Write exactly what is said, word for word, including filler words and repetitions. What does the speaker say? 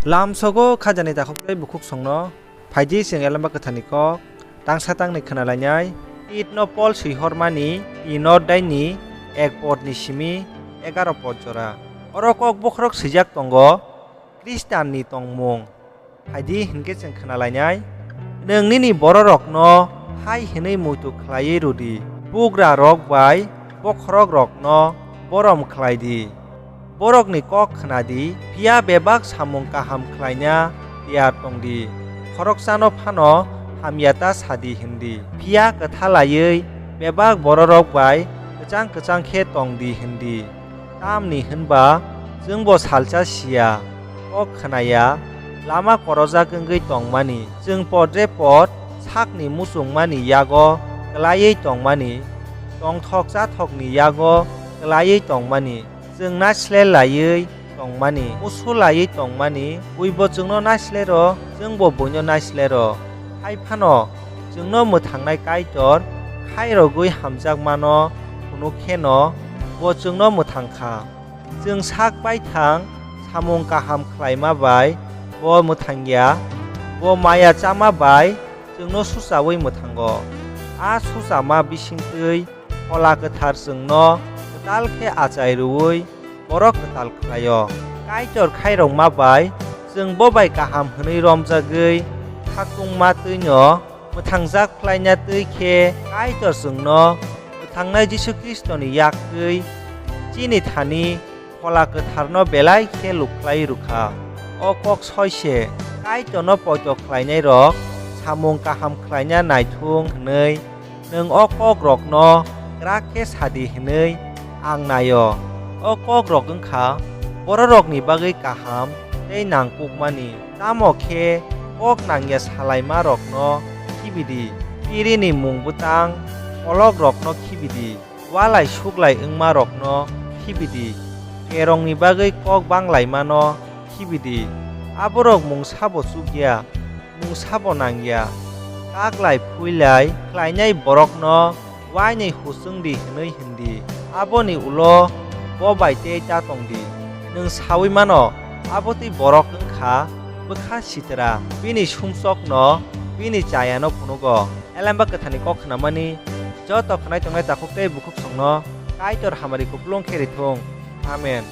Lamsogo khajani takhuk tei bukhuksongno phaidi chwng Elamba Kwtharni kok tangsa tangni khwnalainai. Titno Pol swihormani tin oddaini ek podni simi egaro pod jora. Oro kok bokhorok swijak tongo, Khristanni tongmung. Phaidi hinkhe chwng khwnalainai. Nwng nini bororokno hai hwnwi muitu khlaiwi rw di, bugrarok bai bokhorokrokno borom khlai di. Borokni kok khna di, phiya bebak samung kaham khlaina tiyar tong di. Khoroksano phano hamya ta sa di hwn di. Phiya kwtha laiwi bebak bororok bai kwchang kwchang khe tong di hwn di. Tamni hwn ba chwngbo salsa si ya, kok khna ya, lama korojak wngwi tongmani. Chwng podre pod sakni muchungmani yago klaiwi tongmani, tongthok chathokni yago klaiwi tongmani. Chwng naisler laiwi tongmani, musu laiwi tongmani, buibo chwngno naislero, chwngbo buino naislero. Hai phano chwngno mwthangnai Kaitor khairogwi hamjakmano phunuk kheno bo chwngno mwthang kha. Chwng sak baithang samung kaham khlaima bai bo mwthang ya, bo maya chama bai chwngno suchaui mwthango. A suchama bisingtwi Phola Kwthar chwngno kwtal khe achai rwui borok kwtal khlai-o. Kaitor khairokma bai chwng bo bai kaham hwnwi romjagwi khatungma twino mwthangjak phlaina twi khe Kaitor chwngno mwthangnai Jisu Khristoni yak twi chini thani Phola Kwtharno belai khe luk khlai rw kha. O kok soi se, Kaitorno poito khlainairok samung kaham khlaina naithung hwnwi nwng o kokrokno kwrak khe sa di hwnwi ang nai-o. O kokrok wng kha bororokni bagwi kaham tei nangkukmani. Tamo khe kok nangya salaimarokno khibi di, pirini mung bwtang kolokrokno khibi di, walai suklai wngmarokno khibi di, kerongni bagwi kok banglaimano khibi di. Aborok mungsabo chuk ya, mungsabo nang ya, kaklai phuilai khlainai borokno uaini husung di hwnwi hwn di. Aboni ulo bo bai tei ta tong di. Nwng saui mano, abo twi borok wng kha bwkha sitra, bini sumsokno bini chayano phunugo. Elamba Kwtharni kok khnamani joto khnai tongnai takhuk tei bukhuksongno Kaitor hamari kupulung khe rithung. Amen.